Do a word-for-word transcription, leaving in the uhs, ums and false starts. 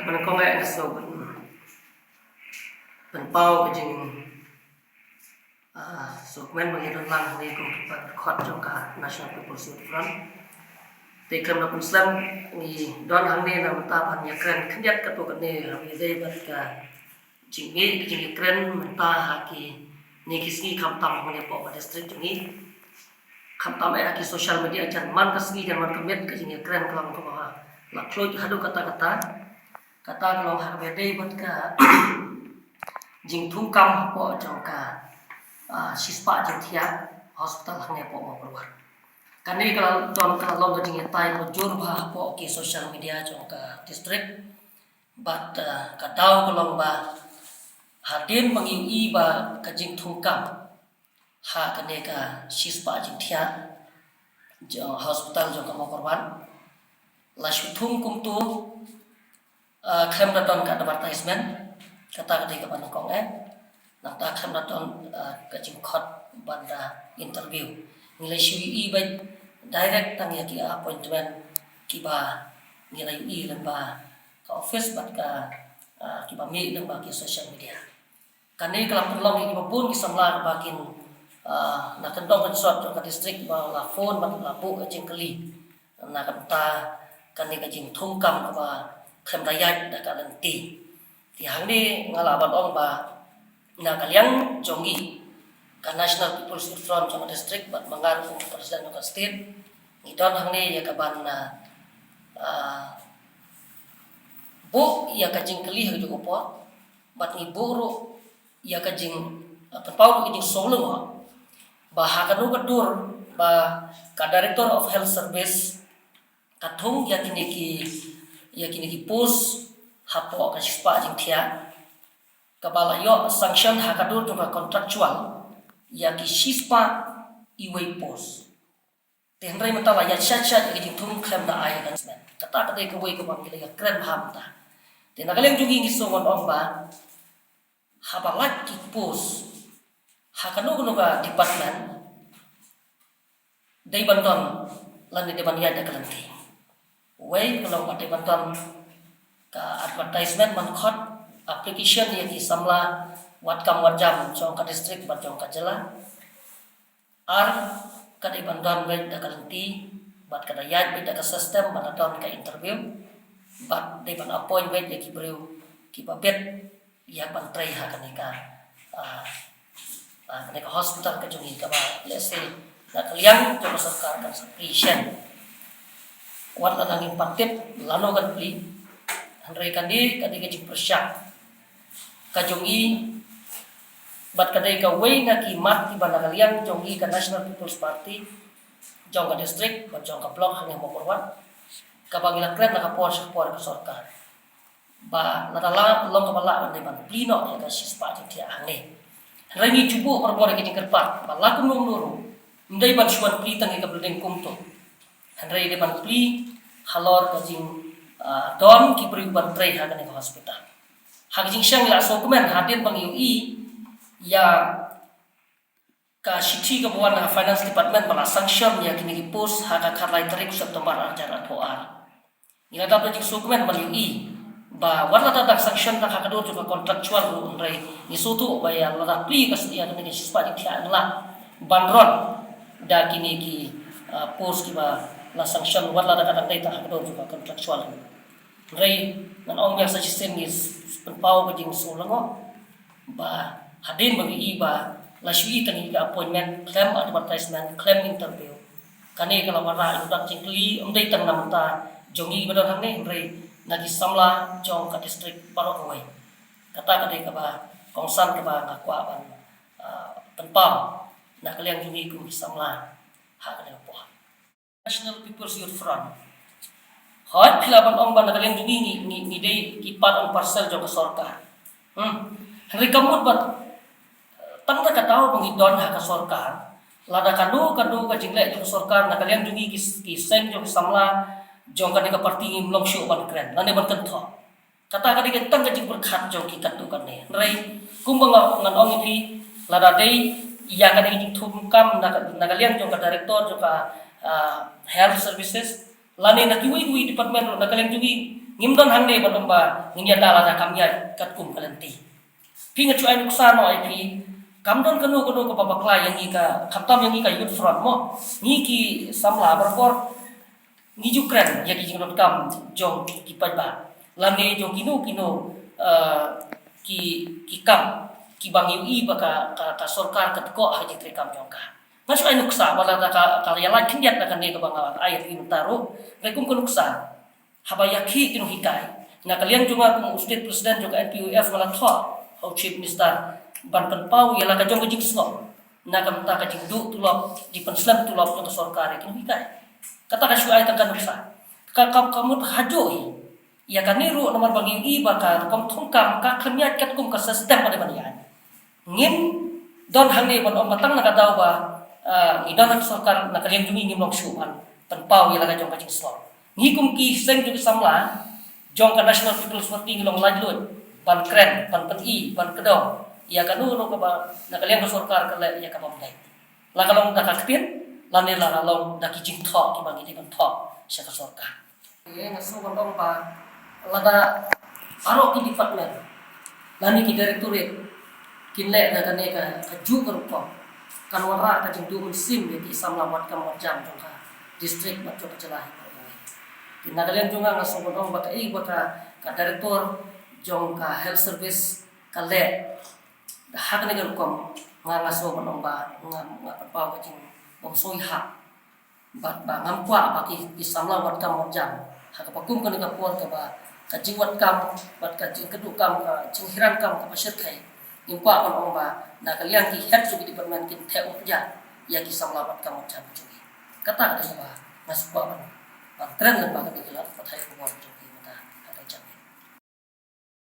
Pynlong ïa ka suk pynpaw ka jing, ah, suk men ba ngi don lang hangne kum ki parkhot jong ka National People's Youth Front. Te khlem da pynslem, ngi don hangne na mynta ban ïakren khyndiat katto katne ha kaba ïadei bad ka jingmih ka jingïakren mynta ha kine ki sngi, khamtam hangne hapoh ka district jong ngi. Khamtam eh ha ki social media, jan man ka sngi jan man ka miet ka jingïakren ka long kaba la khluit haduh katta katta. Kata ka long ha kaba ïadei bad ka jingthung kam hapoh jong ka, ah, shispah jingthiah hospital hangne hapoh Mawkyrwat. Kane ka la don ka la long ka jingïatai ba jur bha hapoh ki social media jong ka district. Bad, ah, ka daw ka long ba hadien ba ngi ïohi ba ka jingthung kam ha kane ka shispah jingthiah jong hospital jong ka Mawkyrwat la shu thung kumto, ah, khlem da don ka advertisement, kata ka dei kaba nyngkong eh. Nangta khlem da don, ah, ka jingkhot ban da interview. Ngi la shu ïohi beit direct tang ïa ki appointment kiba ngi la ïohi lyngba ka office bad ka, ah, kiba mih lyngba ki social media. Kane ka la pynlong ïa kiba bun ki samla ba kin, ah, na kyndong kynsot jong ka district ba la phone bad la buh ka jingkylli na ka bynta kane ka jingthung kam kaba khlem da ïaid da ka lynti. Te hangne nga lah ban ong ba na ka liang jong ngi ka National People's Youth Front jong ka district bad ma nga ruh kum u president jong ka state, ngi don hangne ïa ka ban, ah, ah, buh ïa ka jingkylli ha kajuh ka por bad ngi buh ruh ïa ka jing, ah, pynpaw ruh ïa ka jingsngewlyngngoh ba ha kano ka dur ba ka Director of Health Service ka thung ïa kine ki, ïa kine ki post hapoh ka shispah jingthiah, kaba la ïoh sanction ha ka dur jong ka contractual ïa ki shispah iwei post. Te hynrei mynta la ïaid sha sha ïa ka jingthung khlem da ai announcement. Kata ka dei kawei kaba ngi la ïakren bha mynta. Te na ka liang jong ngi ngi sngew ban ong ba haba lait ki post ha kano kano ka department, dei ban don lane dei ban ïaid da ka lynti. Wei ka long ba dei ban don ka advertisement ban khot application ïa ki samla wat kam wat jam jong ka district bad jong ka jylla. Ar, ka dei ban don beit da ka lynti bad ka da ïaid beit da ka system bad da don ka interview bad dei ban appoint beit ïa ki briew kiba bit ïa ban trei ha kane ka, ah, ah, kane ka hospital ka jong ngi kaba lehse na ka liang jong ka sorkar kan sa plie shen. Wat la ngim pat tip lano kan plie, hynrei kane ka dei ka jingpyrshah ka jong ngi bad ka dei kawei na ki mat kiba na ka liang jong ngi ka National People's Party jong ka district bad jong ka block hangne Mawkyrwat, kaba ngi la kren na ka por sha ka por ka sorkar ba lada la long kaba lah ban dei ban plie noh ïa ka shispah jingthiah hangne. Hynrei ngi ju buh barabor ïa ka jingkyrpad ba la kumno kumno ruh ym dei ban shu wan plie tang ïa ka building kumto, hynrei dei ban plie halor ka jing, ah, don ki briew ban trei ha kane ka hospital. Ha ka jingshisha ngi la sngewkmen hadien ba ngi ïohi ïa ka shithi kaba wan na ka Finance Department ba la sanction ïa kine ki post ha ka khatlai tarik September ar hajar arphew ar. Ngi la dap da jingsngewkmen ban ïohi ba wat lada dang sanction tang ha ka dur jong ka contractual ruh, hynrei ngi sngewthuh ba ïa lada plie ka, ïa kane ka shispah jingthiah ngi lah ban ron da kine ki, ah, post kiba la sanction wat lada ka dang dei tang ha ka dur jong ka contractual ruh. Hynrei ngan ong biang sa shisien ngi pynpaw ka jingsngewlyngngoh ba hadien ba ngi ïohi ba la shu ïohi tang ïa ka appointment khlem advertisement khlem interview. Kane ka la wanrah ïa ka jingkylli ym dei tang na bynta jong ngi ba don hangne hynrei na ki samla jong ka district baroh kawei. Kata ka dei kaba kongsan kaba nga kwah ban, ah, pynpaw na ka liang jong ngi kum ki samla ha kane ka por. National People's Youth Front. Hooid, phi lah ban ong ba na ka liang jong ngi ngi, ngi, ngi dei ki part and parcel jong ka sorkar. Hmm. Hynrei ka mut ba tang da ka daw ba ngi don ha ka sorkar, lada kano kano ka jingleh jong ka sorkar na ka liang jong ngi ki, ki seng jong ki samla jong kane ka party ngim long shuh ban kren lane ban kynthoh. Kata ka dei ka tang ka jingpyrkhat jong ki katto katne. Hynrei kumba nga, ngan ong ïa phi, lada dei ïa kane ka jingthung kam na ka, na ka liang jong ka director jong ka, ah, health services lane na kiwei kiwei department ruh na ka liang jong ngi Ngim don hangne ban ong ba ngin ïada lada kam ïaid katkum ka lynti. Phi, nga shu ai nuksa noh ïa phi, kam don kano kano kaba bakla ïa ngi ka, khamtam ïa ngi ka Youth Front mo. Ngi ki samla barabor ngi ju kren ïa ki jingdonkam jong ki paidbah lane jong kino kino, eh, ki, ki kam kiba ngi ïohi ba ka, ka, ka sorkar ka tkoh ha ki jingtrei kam jong ka. Nga shu ai nuksa ba lada ka, ka ïalam khyndiat na kane kaba nga ai ïa phi mynta ruh, hynrei kum ka nuksa, haba ïakhih ki nonghikai, na ka liang jong nga kum u State President jong ka N P O F nga la thoh ha u Chief Minister ban pynpaw ïa la ka jong ka jingsngew na ka bynta ka jingduh tulop, jingpynslem tulop jong ka sorkar ïa ki nonghikai. Kata ka shu ai tang ka nuksa. Ka, ka, ka mut hajuh hi. Ïa kane ruh namar ba ngi ïohi ba ka rukom thungkam ka khlem ïaid katkum ka system ba dei ban ïaid. Ngim don hangne ban ong ba tang na ka daw ba, ah, ngi don ha ka sorkar, na ka liang jong ngi ngim long shuh ban pynpaw ïa la ka jong ka jingsngew. Ngi kum ki seng jong ki samla jong ka National People's Party ngi long laitluid ban kren, ban pyni, ban kdew ïa kano kano kaba na ka liang ka sorkar ka leh ïa ka bym dei, la ka long da ka ktien lane la ka long da ki jingthoh kiba ngi dei ban thoh sha ka sorkar. Nga sngew ban ong ba lada baroh ki department lane ki directorate kin leh da kane ka, kajuh ka rukom, kan wanrah ka jingduh mynsiem ïa ki samla wad kam wad jam jong ka district bad jong ka jylla hi baroh kawei. Te na ka liang jong nga, nga sngew ban ong ba kaei ba ka, ka director jong ka health service ka leh ha kane ka rukom, nga, nga sngew ban ong ba nga, nga pynpaw ka jingbymsngewsih ha. Bad ba ngam kwah ba ki, ki samla wad kam wad jam ha kaba kum kane ka por kaba ka jingwad kam bad ka jingkynduh kam, ka jinghiran kam kaba shyrkhei. Ngim kwah ban ong ba na ka liang ki head jong ki department kin theh umphniang ïa ki samla wad kam wad jam jong ngi. Kata ka dei kaba nga sngew kwah ban, ban kren lyngba kane ka lad pathai khubor jong ngi.